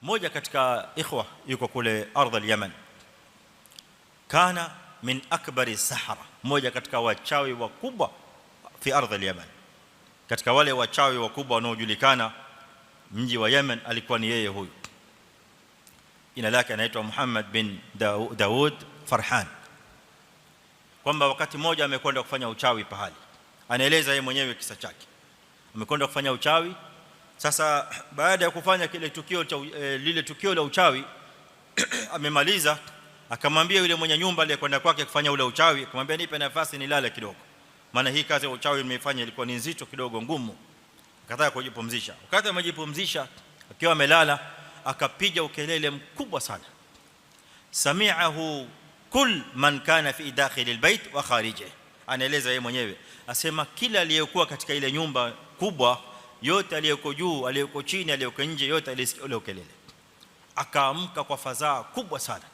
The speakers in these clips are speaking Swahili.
Mmoja katika ikhwa yuko kule ardhi al-Yaman, kana min akbari sahara, mmoja katika wachawi wakubwa fi ardhi al-Yaman, katika wale wachawi wakubwa wanaojulikana mji wa Yemen, alikuwa ni yeye huyu. Jina lake anaitwa Muhammad bin Daud Farhan. Kwamba wakati mmoja amekwenda kufanya uchawi pahali, anaeleza yeye mwenyewe kisa chake. Amekwenda kufanya uchawi. Sasa baada ya kufanya kile tukio cha lile tukio la uchawi, amemaliza, akamwambia yule mwenye nyumba aliyekwenda kwake kufanya ule uchawi, akamwambia, "Nipe nafasi nilale kidogo, maana hii kazi ya uchawi nimeifanya ilikuwa ni nzito kidogo, ngumu." Akataka kujipumzisha. Wakati amejipumzisha, akiwa amelala, akapiga ukelele mkubwa sana. Sami'ahu kull man kana fi dakhil albayt wa kharijihi. Anaeleza yeye mwenyewe, asema kila aliyekuwa katika ile nyumba kubwa yote, aliyeko juu, aliyeko chini, aliyeko nje, yote alisikia ule ukelele. Akaamka kwa fadhaa kubwa sana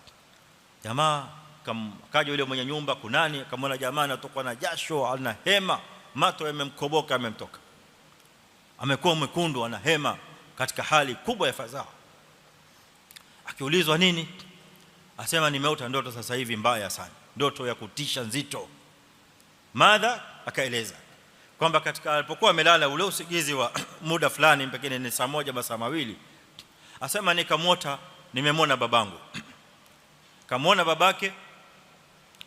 jamaa. Akaja yule mwenye nyumba, kunani, akamwona jamaa anatokwa na jasho, ana hema, mato yamemkoboka, amemtoka, amekuwa mwekundu, ana hema, katika hali kubwa ya fadhaa. Akiulizwa nini, asema, "Nimeota ndoto sasa hivi mbaya sana, ndoto ya kutisha, nzito." Madha akaeleza kwamba katika alipokuwa amelala ule usingizi wa muda fulani, pengine ni saa moja, masaa mawili, asema, "Nikamwota nimemwona babangu." Kamwona babake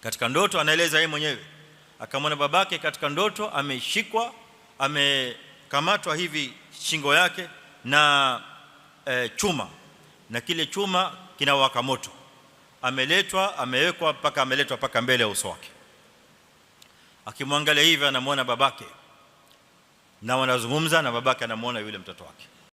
katika ndoto, anaeleza yeye mwenyewe, akamwona babake katika ndoto ameshikwa, amekamatwa hivi shingo yake na chuma, na kile chuma kinawaka moto. Ameletwa, amewekwa mpaka ameletwa mpaka mbele ya uso wake. Akimwangalia hivi, anamwona babake na wanazungumza, na babake anamuona yule mtoto wake.